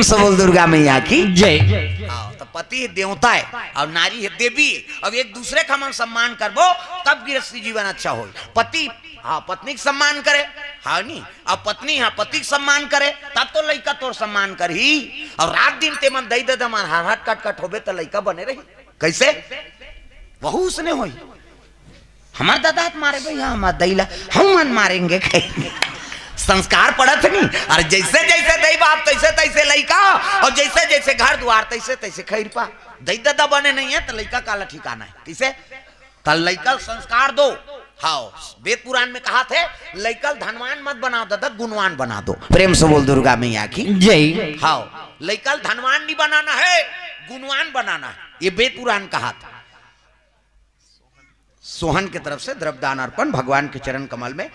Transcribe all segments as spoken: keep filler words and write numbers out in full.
प्रेम से बोल दुर्गा मैया की जय। हाँ, तो पति देवता है और नारी है देवी। अब एक दूसरे का हमन सम्मान करबो, तब गृहस्थी जीवन अच्छा होई। पति, हाँ, पत्नी के सम्मान करे, हाँ नी, अब पत्नी, हाँ, पति के सम्मान करे, तब तो लइका तोर सम्मान करही। और रात दिन ते मन दई ददा मन हर हट कट कट होबे, तो लइका बने रही। कैसे? वहू उसने होई। हमार दादा हाथ मारे भैया, हमार दई ला हम मन मारेंगे, कहेंगे। संस्कार पड़त नहीं। और जैसे जैसे दई बाप, तैसे तैसे लइका, और जैसे जैसे घर द्वार, तैसे तैसे खैरपा। दई दादा बने नहीं है, तो लइका काला ठिकाना है। किसे? तो लइका संस्कार दो। हाँ, वेद पुराण में कहा थे, लइका ल धनवान मत बनाओ दादा, गुणवान बना दो। प्रेम से बोल दुर्गा मैया की जय। हाँ, लइका ल धनवान नहीं बनाना है, गुणवान बनाना है, ये वेद पुराण कहा था। सोहन के तरफ से द्रव्यदान अर्पण भगवान के चरण कमल में।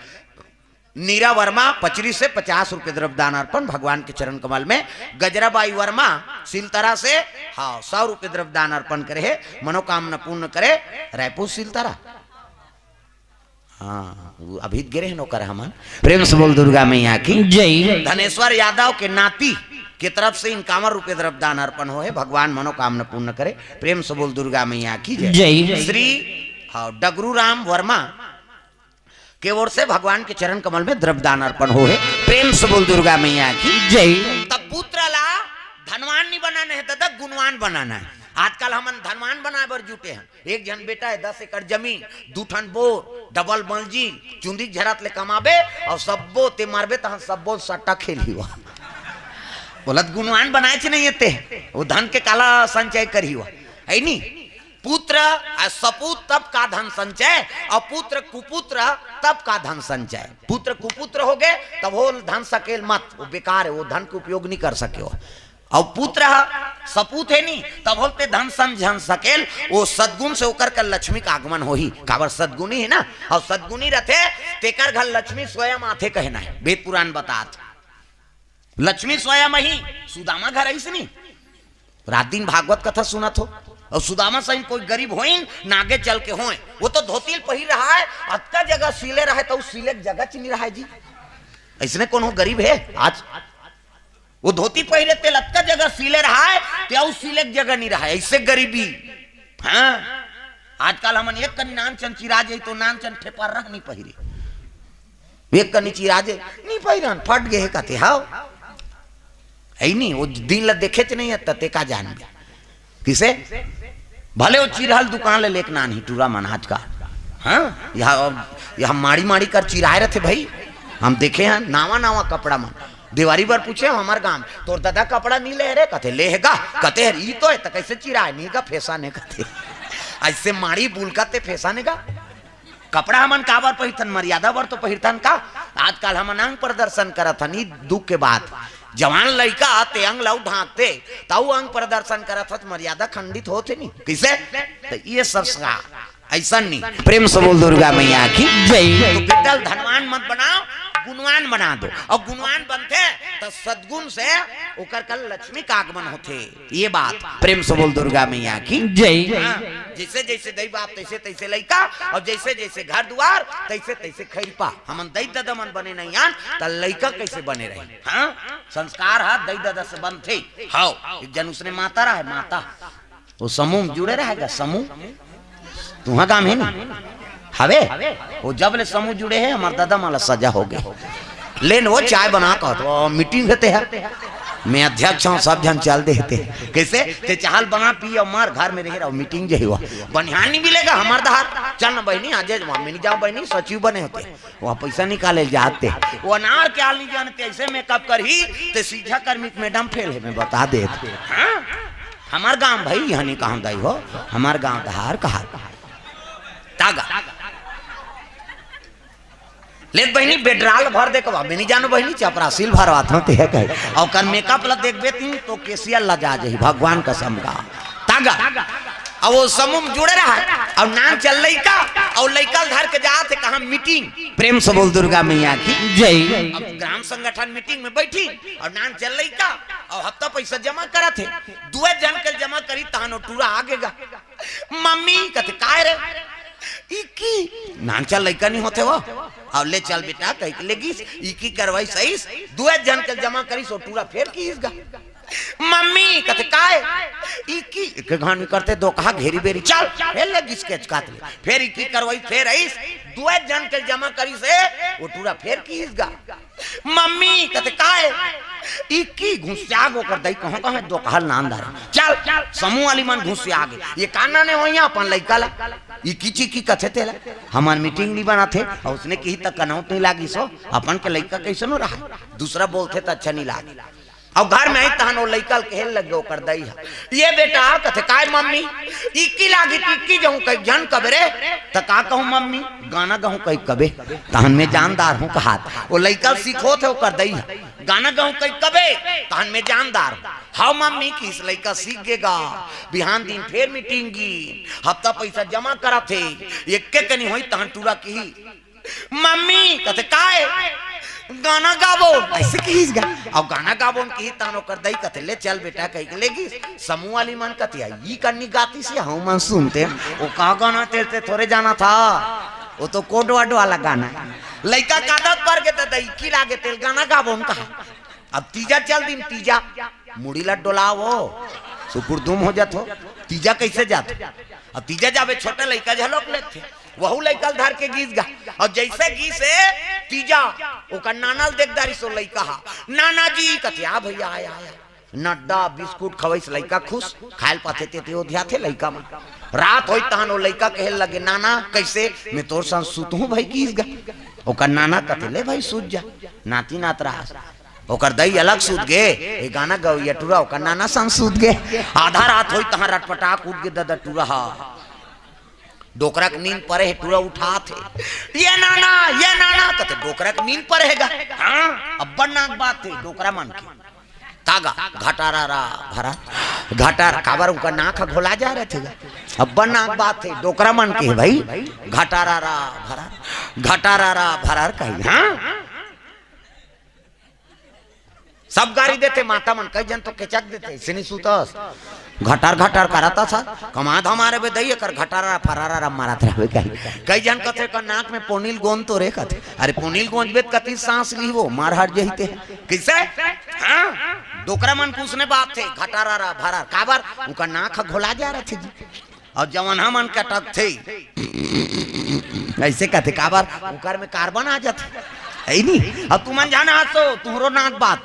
नीरा वर्मा पचरी से पचास रुपये द्रव्यदान अर्पण भगवान के चरण कमल में। गजराबाई वर्मा सिलतरा से, हाँ, सौ रुपये द्रव्यदान अर्पण करे है, मनोकामना पूर्ण करे। रायपुर सिलतरा, हाँ, वो अभी गिरे हैं नौकर हमन। प्रेम से बोल दुर्गा मैया की जय। धनेश्वर यादव के नाती के तरफ से इक्यावन रुपये द्रव्यदान अर्पण हो है, भगवान मनोकामना पूर्ण करे। प्रेम से बोल दुर्गा मैया की जय। जय। श्री, हाँ, डगरू राम वर्मा के ओर से भगवान के चरण कमल में द्रव्यदान अर्पण हो है। प्रेम से बोल दुर्गा मैया की जय। तब पुत्र ला धनवान नहीं बनाना है दादा, गुणवान बनाना है। आजकल हमन धनवान बनाए बर जुटे हैं। एक झन बेटा है, दस एकड़ जमीन, दू ठन बोर, डबल मंजिल, चुंदी झरत ले कमाबे, और सब्बो ते मारबे, तहन सब्बो सट्टा खेलही वा। बोलत गुणवान बनाएच नहीं है ते, वो धन के काला संचय करही वा, है नी? पुत्र आ सपूत तब का धन संचय, और पुत्र कुपुत्र तब का धन संचय। पुत्र कुपुत्र हो गए, तब वो धन सकेल मत, वो बेकार है, वो धन के उपयोग नहीं कर सके हो। और पुत्र ह, सपूत है नी, तब होते धन सम झन सकेल, वो सद्गुण से ओकर कर लक्ष्मी का आगमन होही। काबर सद्गुणी है ना, और सद्गुणी रथे, तेकर घर लक्ष्मी स्वयं आथे कहना है, वेद पुराण बतात। लक्ष्मी स्वयं ही सुदामा घर आइस नी, रात दिन भागवत कथा सुनत हो, और सुदामा सही कोई गरीब होइन, नागे चल के होए, वो तो धोती ल पहिर रहा है, अतका जगह सिले रहा है, तो सिले के जगह च नहीं रहा है जी। ऐसने कोनो गरीब है आज? वो धोती पहिरे ते लतका जगह सिले रहा है, ते अउ सिले के जगह नहीं रहा है, ऐसे गरीबी। हाँ, आजकल हमन एक कनी नान चन चिरा जाई तो नान चन ठेपर रह नहीं पहिरे, एक कनी चिरा जे नहीं पहिरन, फट गए कथे। हाव, है नहीं, वो दिन ला देखे च नहीं है, ते का जानबे। किसे? भले वो चिरहल दुकान ले लेके नान ही टूरा मन आज का। हाँ, यह, यह माड़ी माड़ी कर चिराए रहते भाई। हम देखे हैं नावा नावा कपड़ा मन। देवारी बर पूछे हमार गांव, "तोर दादा कपड़ा नी ले रे?" कथे, "ले हे गा।" कथे, "हर ई तो है, त कैसे चिराए नी गा, फैशन है," कथे। ऐसे माड़ी बुलका ते फैशन है गा। कपड़ा हमन काबर पहिरथन? मर्यादा बर तो पहिरथन का? आजकल हमन अंग प्रदर्शन करत हन, ई दुख के बात। जवान लइका आते अंग ला ढांकते, ताऊ अंग प्रदर्शन करत हस, मर्यादा खंडित होथे नी। किसे? तो ये संस्कार ऐसा नहीं। प्रेम से बोल दुर्गा मैया की जय। तो बेटा ल धनवान मत बनाओ, गुणवान बना दो। और गुणवान बनथे तो सद्गुण से ओकर कर लक्ष्मी का आगमन होथे। ये बात प्रेम से बोल दुर्गा मैया की जय। हाँ, जैसे जैसे दई बाप तैसे तैसे लइका, और जैसे जैसे घर दुआर तैसे तैसे खैरपा। हमन दई ददा मन बने नहीं आन, त लइका कैसे बने रही? हाँ, संस्कार हा दई ददा से बनथे। हाव, एक जन उसने माता रहा है, माता, वो समूह में जुड़े रहेगा, समूह। तुहा काम है नी? हवे? वो जब ले समूह जुड़े है, हमार दादा माला सजा हो गए। लेन वो चाय बना कहत, वो मीटिंग होते है। मैं अध्यक्ष हूँ, सब जन चल देते। कैसे? ते चाहल बना पी और मार, घर में रह रहा, मीटिंग जे हुआ। बनिहान नहीं मिलेगा हमार दहार। चल ना बहनी, आज वहाँ में नहीं जाओ बहनी, सचिव बने होते। वहाँ पैसा निकाले जाते। वो अनार के आल नहीं जानते, ऐसे मेकअप करही, ते सीझा कर्मी के मैडम फेल है, मैं बता देते। हाँ? हमार गांव भाई, यहाँ नहीं कहा दाई हो, हमार गांव दहार कहा। तागा। ले बहिनी, बेडराल भर देखवा, मैं नहीं जानो बहिनी, चपरासील भरवात होते है कहे। और कर मेकअप ला देखबे तीन तो केसियल ला जा जाही, भगवान कसम का। तागा। अब वो समूह में जुड़े रहा, और नान चल लइका, और लइका धर के जात है कहाँ मीटिंग। प्रेम से बोल दुर्गा मैया की जय। अब ग्राम संगठन मीटिंग में बैठी, और नान चल लइका, और हफ्ता पैसा जमा करत है, दुए जन के जमा करी, तहन वो टूरा आगेगा। मम्मी कथे, "काय रे?" "इकी।" नान चल लइका नहीं होते वो। "अब ले चल बेटा," कह के लेगिस, इकी करवाई सहीस, दुए जन के जमा करीस, वो टूरा फेर कीस गा। मम्मी कथे, "काय?" इकी के घानी करते दोकहा घेरी बेरी, "चल।" फेर ले गिस के चकात ले, फेर इकी करवाई, फेर आइस, दुए झन के जमा करिस हे, वो टूरा फेर किहिस गा। मम्मी कथे, "काय?" इकी घुसिया गे ओकर दई, कहाँ कहाँ दोकहा ल नान डारे। "चल, समूह वाली मन घुसिया गे, ये का नाने होइया अपन लइका ला?" इकी चिकी कथे तेला, "हमर मीटिंग नइ बनत हे, अउ उसने किही त कनौत नइ लागिस हो, अपन के लइका कइसनो रहा, दूसरा बोलथे त अच्छा नइ लागे।" अउ घर में आई तहन वो लइका ल कहे लगे ओकर दई ह, "ये बेटा," कथे, "काय मम्मी?" "इक्की लागी त इक्की जहूँ कहि झन कबे रे।" "त का कहूँ मम्मी?" "गाना गहूँ कहि कबे, तहन मैं जानदार हूँ" कहात। वो लइका ल सिखोत हे ओकर दई ह, "गाना गहूँ कहि कबे, तहन मैं जानदार हूँ।" "हव मम्मी," किहिस लइका सीख गे गा। बिहान दिन फेर मीटिंग गिस, हफ्ता पइसा जमा करत हे, एक्के कनी होई तहन टूरा किही, "मम्मी," कथे, "काय?" "गाना गाबो," अइसे किहिस गा। अउ गाना गाबो किही तहन ओकर दई कथे, "ले चल बेटा," कहि के ले गिस। समूह वाली मन कथे, "ई कन्नी गातिस हे, हमन सुनतेन, वो का गाना तेल ते थोरे जानत हस, वो तो कोड वर्ड वाला गाना हे।" लइका कादत पर गे त दई की लागे तेल गाना गाबो कहा। अब तीजा चल दिन, तीजा मुड़ी ला डोलावो, सुकुर दुम हो जात हो। तीजा कइसे जात? अब तीजा जाबे छोटे लइका झलोक लेथे, वहू लइका ल धर के गिस गा। अउ जइसे गिस हे तीजा, ओकर नाना ल देख डारिस ओ लइका ह, "नाना जी," कथे, "आ भइया, आया, आया।" नड्डा बिस्कुट खवइस, लइका खुस, खाय ल पाथे ते, ते ओधियाथे लइका मन। रात होई तहन ओ लइका कहे लगे, "नाना, कइसे?" "मैं तोर संग सुतहूँ भई," किहिस गा। ओकर नाना कथे, "ले भई सुत जा, नाती नात रहस।" ओकर दई अलग सुत गे, ए गाना गवइया टूरा ओकर नाना संग सुत गे। आधा रात होई तहां रटपटाक उठ गे ददा टूरा ह। डोकरा के नींद परे हे, टूरा उठात हे, "ये नाना, ये नाना," कथे, "डोकरा के नींद परे हे गा।" "हां, अब्बड़ नाक बात हे डोकरा मन के।" "का गा?" "घटारा रा भरा, घटार।" "काबर उनका नाक ह घोला जा रहे थे गा?" "अब्बड़ नाक बात हे डोकरा मन के भई, घटारा रा भरा, घटारा रा भरा," कही। हां, सब गारी देथे माता मन, कई झन तो केचक देथे, "सिनी सुतस, घटर घटर करत हस, कमा धमा रे बे दई, एकर घटारा फरारा मारत रहबे," कही। कई झन कथे, "का नाक में पोनील गोंद तो रे," कथे। अरे पोनील गोंद बे त कति सांस लीबो, मार हट जही ते। कइसे? हां, डोकरा मन के उसने बात हे, घटारा भरार, काबर? उनका नाक ह घोला जा रथे जी। अउ जवन हमन कटकथे, अइसे कथे, काबर? ओकर में कार्बन आ जाथे, हे नी? अब तुमन जाना हसो, तुहरो नाक बात,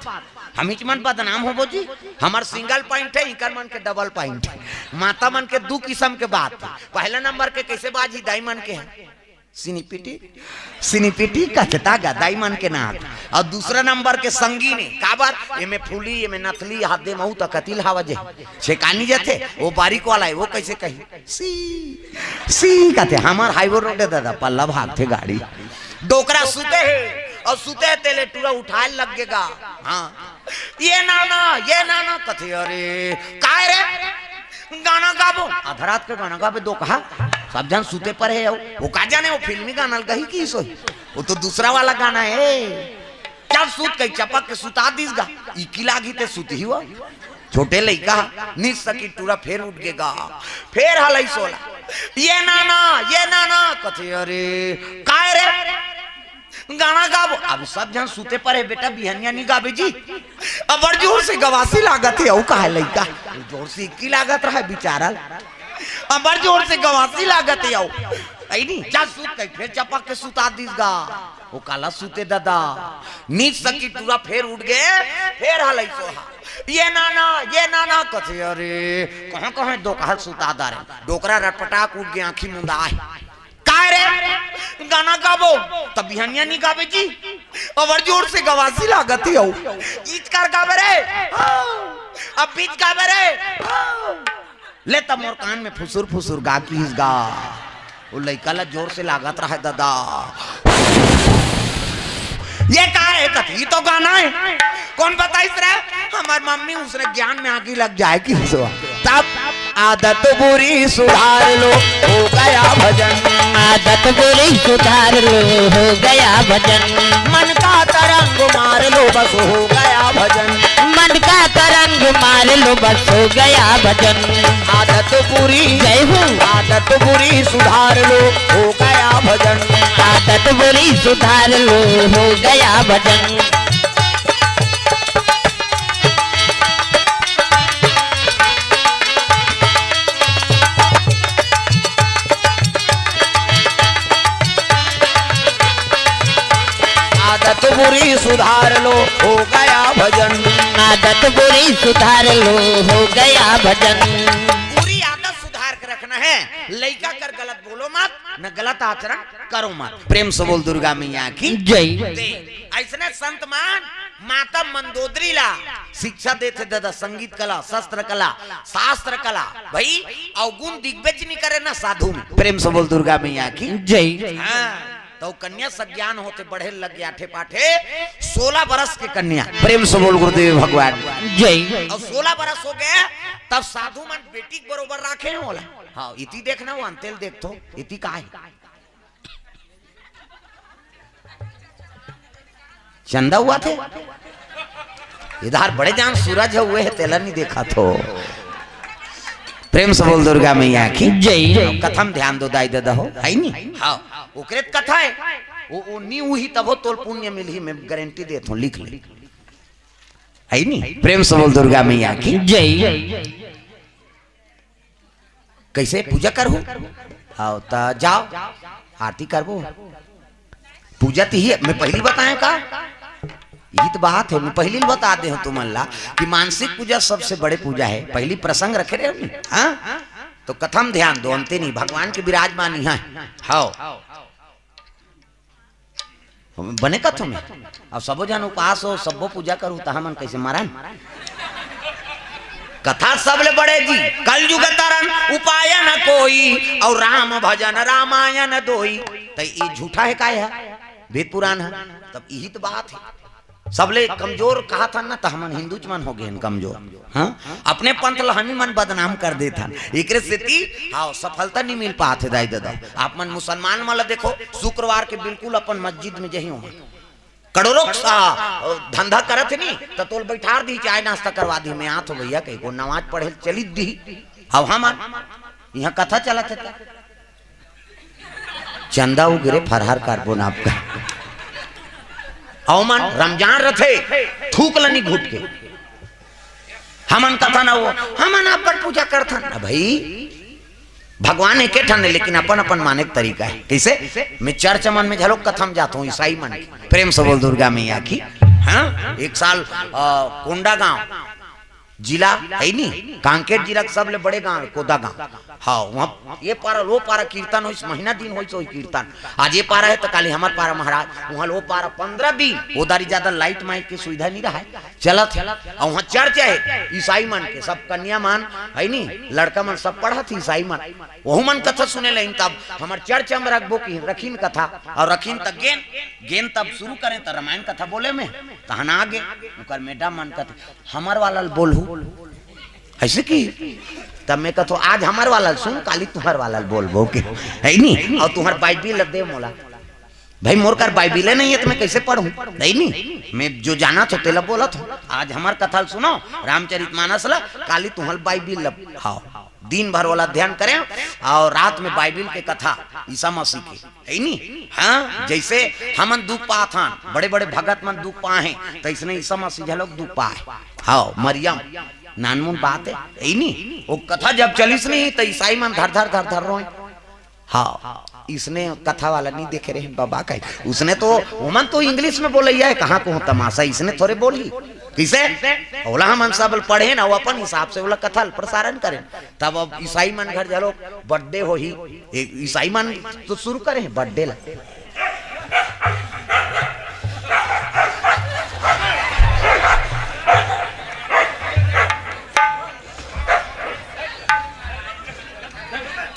हमीच मन बदनाम होबो जी। हमर सिंगल पॉइंट हे, इकर मन के डबल पॉइंट हे। माता मन के दू किसम के बात हे। पहला नंबर के कइसे बाजी दाई मन के हे, सिनीपिटी, सिनीपिटी कचता गा दाई मन के नाक। अउ दूसरा नंबर के संगीन हे, काबर? एमे फूली, एमे नथली, हाथ दे महू त कतिल हवा जे छेकानी जथे, वो बारीक वाला हे, वो कइसे कही? सी, सी कथे, हमर हाईवे रोड हे ददा, पल्ला भागथे गाड़ी। डोकरा सुते हे, अउ सुते हे तेले टूरा उठाय लगे गा। हां, "ये नाना, ये नाना," कथे, "अरे, काय रे?" "गाना गाबो।" आधा रात के गाना गाबे डोकहा, सब झन सुते परे हे। वो का जाने, वो फिल्मी गाना ल गही कि सोई, वो तो दूसरा वाला गाना हे। चल सुत कही, चपक के सुता दिस गा, इकी लागी ते सुतही वो। छोटे लइका, निस सकी टूरा फेर उठ गे गा, फेर हलइस ओला, "ये नाना, ये नाना," कथे, "अरे, काय रे?" "गाना गाबो।" अब सब झन सुते परे, "बेटा बिहनिया नी गाबे जी, अब्बड़ जोर से गवासी लागत हे।" अउ कहा लइका, जोर से इकी लागत रहा बिचारा, "अब्बड़ जोर से गवासी लागत हे।" अउ अइ नी, "जा सुत," कही फेर चपक के सुता दिस गा। ओ काला सुते ददा, निस सकी टूरा फेर उठ गे, फेर हलइस ओहा, "ये नाना, ये नाना," कथे, "अरे, कहां कहां डोकहा ल सुता डारे।" डोकरा रटपटाक उठ गे, आंखी मुंदा हे। "काय रे, गाना गाबो?" "त बिहनिया नी गाबे जी, अब्बड़ जोर से गवासी लागत हे।" अउ इचकर गाबे रे, "हां।" अब बीच गाबे रे, "हां।" ले त मोर कान में फुसुर फुसुर गा किहिस गा। वो लइका ला जोर से लागत रहा ददा। "ये का हे?" कथे, "ये तो गाना हे।" "कौन बताइस रे?" "हमर मम्मी, उसने ज्ञान में आगी लग जाए किहिस गा।" तब आदत बुरी सुधार लो, हो गया भजन। आदत बुरी सुधार लो, हो गया भजन। मन का तरंग मार लो, बस हो गया भजन। मन का तरंग मार लो, बस हो गया भजन। आदत बुरी, जय हो। आदत बुरी सुधार लो, हो गया भजन। आदत बुरी सुधार लो, हो गया भजन। बुरी सुधार लो, हो गया भजन। आदत बुरी सुधार लो, हो गया भजन। पूरी आदत सुधार के रखना है। लइका कर गलत बोलो मत, न गलत आचरण करो मत। प्रेम से बोल दुर्गा मैया की। जय। दे, ऐसने संत मान माता मंदोदरी ला शिक्षा देथे दादा, संगीत कला, शस्त्र कला, शास्त्र कला, भाई, अवगुण दिग्विजय नहीं करे ना साधु में। प्रेम से बोल दुर्गा मैया की। जय। हाँ, तो कन्या सज्ञान होथे, बढ़े लग गया आठे पाठे, सोलह बरस के कन्या। प्रेम से बोल गुरुदेव भगवान। जय। और सोलह बरस हो गए, तब साधु मन बेटी के बरोबर राखे हैं बोला। हाँ, इति देखना, वो अंतेल देख तो, इति का है? चंदा हुआ थे इधर बड़े जान सूरज है हुए है, तेला नहीं देखा थो। प्रेम से बोल दुर्गा मैया की। जय। कथम ध्यान दो दाई दादा हो, है नी? हाँ, ओकरे त कथा है। वो, वो नी उही तब हो तोल पुण्य मिलही, मैं गारंटी देत हूँ, लिख ले, है नी? प्रेम से बोल दुर्गा मैया की। जय। कैसे पूजा करहू? आओ त जाओ, आरती करबो। पूजा तो ही है, मैं पहली बताया का? यही तो बात है, मैं पहली बता दे हूँ तुमन ला कि मानसिक पूजा सबसे बड़े पूजा है। पहली प्रसंग रखे रहे हो नी? हाँ, तो कथम ध्यान दो, अंते नहीं, भगवान के विराजमान यहाँ है। हाओ, बने कथो में। अब सबो जन उपास हो, सबो पूजा करू, त हमन कैसे मरन? कथा सबले बड़े जी, कलयुग तरन उपाय न कोई, और राम भजन रामायण दोई। त ये झूठा है, काय है? वेद पुराण है। तब यही तो बात है। सबले कमजोर कहा था ना, त हमन हिंदू मन हो गए हैं कमजोर। हाँ, अपने पंथ ला हमी मन बदनाम कर देथन, एकरे सेती हाँ सफलता नहीं मिल पात है दाई दादा। आप मन मुसलमान मन ला देखो, शुक्रवार के बिल्कुल अपन मस्जिद में जही हो, करोड़ों सा धंधा करत है नी, त तोल बैठार दी, चाय नाश्ता करवा दी, मैं आत हो भैया कहीं को नमाज पढ़े चली दी। अब हम यहाँ कथा चलत है, चंदा उगरे फरहार कारबो ना आपका। अउ मन रमजान रथे, थूक लनी घुट के। हमन कथा ना हो, हमन अपन पूजा करथन। अ भाई, भगवान एके ठन हे, लेकिन अपन अपन माने के तरीका है। कैसे? मैं चर्च मन में घलो कथा में जात हूँ, ईसाई मन के। प्रेम से बोल दुर्गा मैया की। हाँ, एक साल अ, कोंडा गांव जिला है नी, कांकेर जिला के सबले बड़े गांव है कोदा गांव। हाँ, वहाँ ये पारा वो पारा कीर्तन होइस, महीना दिन होइस वही कीर्तन। आज ये पारा है तो काली हमार पारा महाराज, वहाँ वो पारा पंद्रह दिन। वो दारी ज्यादा लाइट माइक की सुविधा नहीं रहा है, चलत है। और वहाँ चर्च है ईसाई मन के, सब कन्या मन है नी, लड़का मन सब पढ़त ईसाई मन। वहू मन कथा सुने लेन, तब हमार चर्च हम रखबो की रखिन कथा, और रखिन तब गेन, गेन तब शुरू करें तो रामायण कथा बोले में, तहन आगे उकर मैडम मन कथा हमर वाला ल बोलहू। ऐसे की? तब मैं कथो, आज हमर वाला ल सुन, काली तुहर वाला ल बोलबो के। है नी? और तुहर बाइबिल ल दे मोला। भाई, मोर कर बाइबिले नहीं है, तो मैं कैसे पढ़ूं? नहीं नी? मैं जो जाना थो, तेला बोला थो। आज हमर कथा ल सुनो, रामचरित मानस ला, काली तुहर बाइबिल ला। हाँ, दिन भर वाला ध्यान करें और रात में बाइबिल के कथा, ईसा मसीह के। है नी? हाँ, जैसे हमन दुख पाथन, बड़े बड़े भगत मन दुख पाए हैं, तैसने ईसा मसीह घलोक दुख पाए। हाँ, मरियम, नानमुन बात है, है नी? वो कथा जब चलिस नहीं, तो ईसाई मन धर धर धर धर रोए। हाँ, इसने कथा वाला नहीं देखे रहे बाबा का, उसने तो, ओमन तो इंग्लिश में बोलैया है, कहाँ को तमाशा, इसने थोड़े बोली। किसे? ओला हमन सब पढ़े ना, वो अपन हिसाब से ओला कथा ल प्रसारण करें। तब अब ईसाई मन घर घलो बर्थडे होही, ए, ईसाई मन तो शुरू करे हैं बर्थडे ला।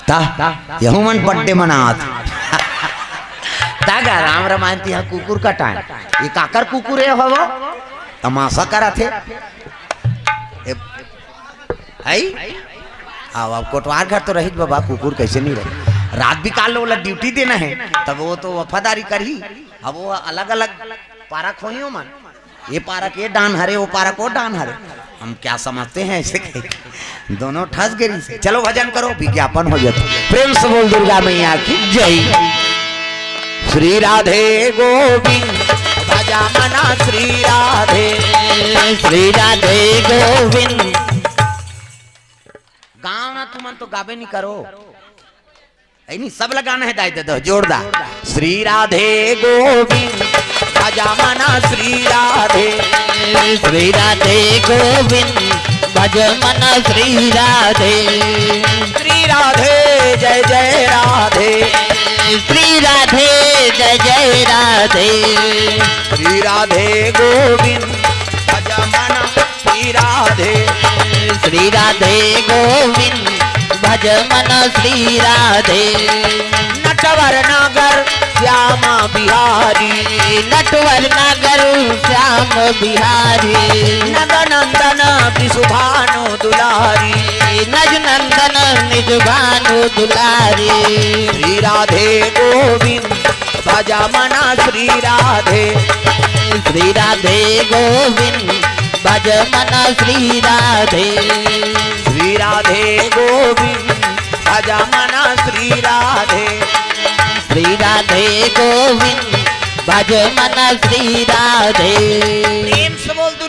ता, यहू मन बर्थडे मनात। ता गा राम रमायन तिहा कुकुर कटाए। ये काकर कुकुर है हवो? तमाशा करत हे। ए, है? अब, अब कोटवार घर तो रहित बाबा, कुकुर कैसे नहीं रहे? रात बिकाल ओला ड्यूटी देना है, तब वो तो वफादारी करही। अब वो अलग-अलग पारा खोही ओमन। ये पारा के डान हरे, वो पारा को डान हरे। हम क्या समझते हैं ऐसे के? दोनों ठस गिरी से। चलो भजन करो, विज्ञापन हो जाता। प्रेम से बोल दुर्गा मैया की जय। श्री राधे गोविंद, भजा मना श्री राधे। श्री राधे गोविंद। गाँव ना तुमन तो गाबे नहीं करो। है नी, सब लगाना है दाई दे दो, जोरदार। श्री राधे गोविंद, भज मन श्री राधे। श्री राधे गोविंद भज मन श्री राधे। श्री राधे जय जय राधे। श्री राधे जय जय राधे। श्री राधे गोविंद भज मन श्री राधे। श्री राधे गोविंद भज मन श्री राधे। नटवर नगर श्याम बिहारी। नटवर नगर श्याम बिहारी। नंद नंदन विशुभानु दुलारी। नज नंदन निज भानु दुलारी। श्री राधे गोविंद भज मन श्री राधे। श्री राधे गोविंद भज मन श्री राधे। श्री राधे गोविंद भज मन श्री राधे। श्री राधे गोविंद भज मन श्री राधे। प्रेम से बोल दुर्गा